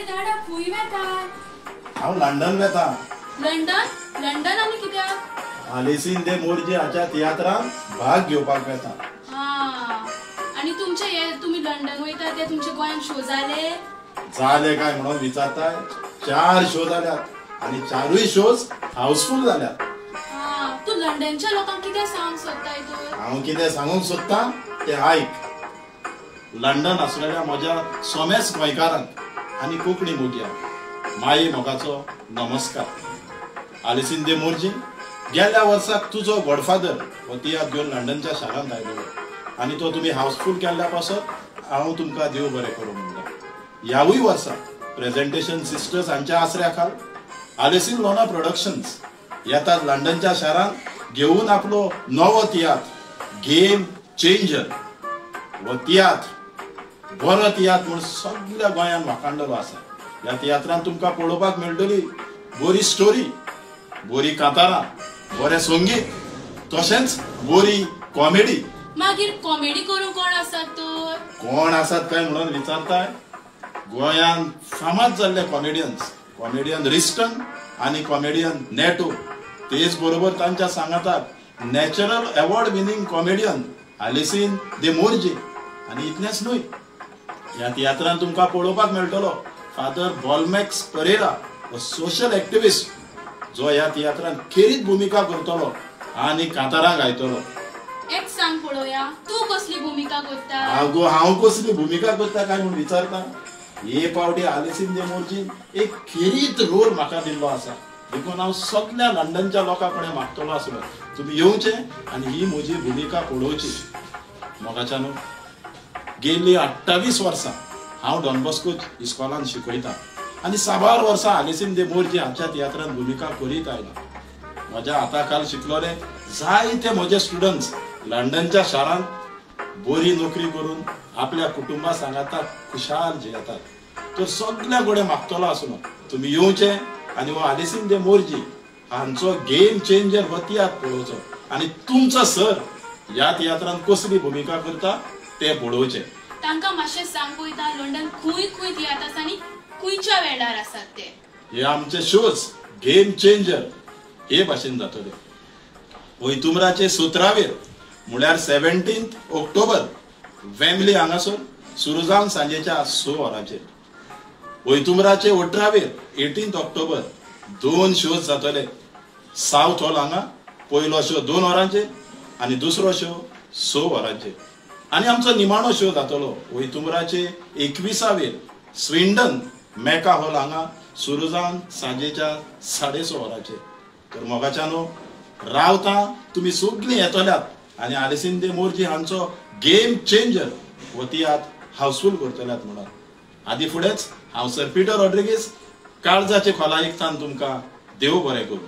आरे दादा खंय वेता? हांव लंडन वेता. लंडन? लंडन आनी कित्याक? आलेसीन दे मोरजी हाच्या तियात्रांत भाग घेवपाक वेता. आनी तुमचे हे तुमी लंडन वयता ते तुमचे गोंयांत शो जाले? जाले काय म्हणून विचारताय? 4 शो जाल्यात आनी 4 शोज हाऊसफुल जाल्यात. तूं लंडनच्या लोकांक कितें सांगूंक सोदताय तर? हांव कितें सांगूंक सोदता तें आयक. लंडन आसलेल्या म्हज्या सोमेस गोंयकारांक आनी कोंकणी मोगयांक माये मोगाचो नमस्कार. आलेसीन दे मोरजी, गेल्या वर्साक तुजो गॉडफादर हो तियात्र घेवन लंडनच्या शारांत आयलो आनी तो तुमी हाऊसफूल केल्ल्या पासत हांव तुमकां देव बरें करूं म्हणटा. ह्यावूय वर्सा प्रेझेंटेशन सिस्टर्स हांच्या आसऱ्या खाल आलेसीन लोना प्रोडक्शन्स येतात लंडनच्या शारांत घेवन आपलो नवो तियात्र गेम चेंजर. हो तियात्र बरो तियात्र म्हूण सगळ्या गोंयांत वाखाणलेलो आसा. ह्या तियात्रांत तुमकां पळोवपाक मेळटली बरी स्टोरी, बरी कांतारां, बरें संगीत, तशेंच बरी कॉमेडी. मागीर कॉमेडी करूंक कोण आसात तर? कोण आसात काय म्हणून विचारताय? गोंयांत फामाद जाल्ले कॉमेडियन्स, कॉमेडियन रिस्टन आनी कॉमेडियन नेटो, तेच बरोबर तांच्या सांगाताक नॅचरल अवॉर्ड विनिंग कॉमेडियन आलेसीन दे मोरजी. आनी इतलेंच न्हय, ह्या तियात्रांत तुमकां पळोवपाक मेळटलो फादर बॉलमॅक्स परेरा हो सोशल एक्टिविस्ट जो ह्या तियात्रांत खेरीत भुमिका करतलो आनी कांतारां गायतलो. एक सांग पळोवया, तूं कसली भुमिका करता? आगो हांव कसली भुमिका करता काय म्हूण विचारता? हे पावटी आलेसीन दे मोरजीन एक खेरीत रोल म्हाका दिल्लो आसा, देखून हांव सगळ्या लंडनच्या लोकां कडेन मागतलो आसलो तुमी येवचें आनी ही म्हजी भुमिका पळोवची. मोगाच्यानू, गेल्ली 28 वर्सां हांव डॉन बॉस्को इस्कॉलान शिकयता आनी साबार वर्सां आलेसीन दे मोरजी हाच्या तियात्रांत भुमिका करीत आयला. म्हज्या हाता खाल शिकलोले जायते म्हजे स्टुडंट्स लंडनच्या शारांत बरी नोकरी करून आपल्या कुटुंबा सांगाता खुशाल जियेतात. तर सगळ्या कडेन मागतलो आसलो तुमी येवचे आनी हो आलेसीन दे मोरजी हांचो गेम चेंजर हो तियात्र पळोवचो आनी तुमचो सर ह्या तियात्रांत कसली भुमिका करता ते पळोवचे. तांकां मातशें सांग पळयता लंडन खंय खंय तियात्र आसा आनी खंयच्या वेळार आसात ते? हे आमचे शोज गेम चेंजर हे भाशेन जातले. वैतुमराचे 17वेर म्हळ्यार 17 ऑक्टोबर वेम्बली हांगासर सुरू जावन सांजेच्या 6 वरांचेर. वैतुमराचे 18वेर 18 ऑक्टोबर 2 शोज जातले. सावथ हॉल हांगा पयलो शो 2 वरांचेर आनी दुसरो शो 6 वरांचेर. आनी आमचो निमाणो शो जातलो वैतुमराचे 21वेर स्विंडन मेका हॉल हांगा सुरू जावन सांजेच्या 6:30 वरांचेर. तर मोगाच्यानो, रावता तुमी सगळीं येतल्यात आनी आलेसीन दे मोरजी हांचो गेम चेंजर हो तियात्र हाऊसफूल करतल्यात म्हणून. आदी फुडेंच हांव सर पिटर रॉड्रिगीस काळजाचे खोलायेकतान तुमकां देव बरें करूं.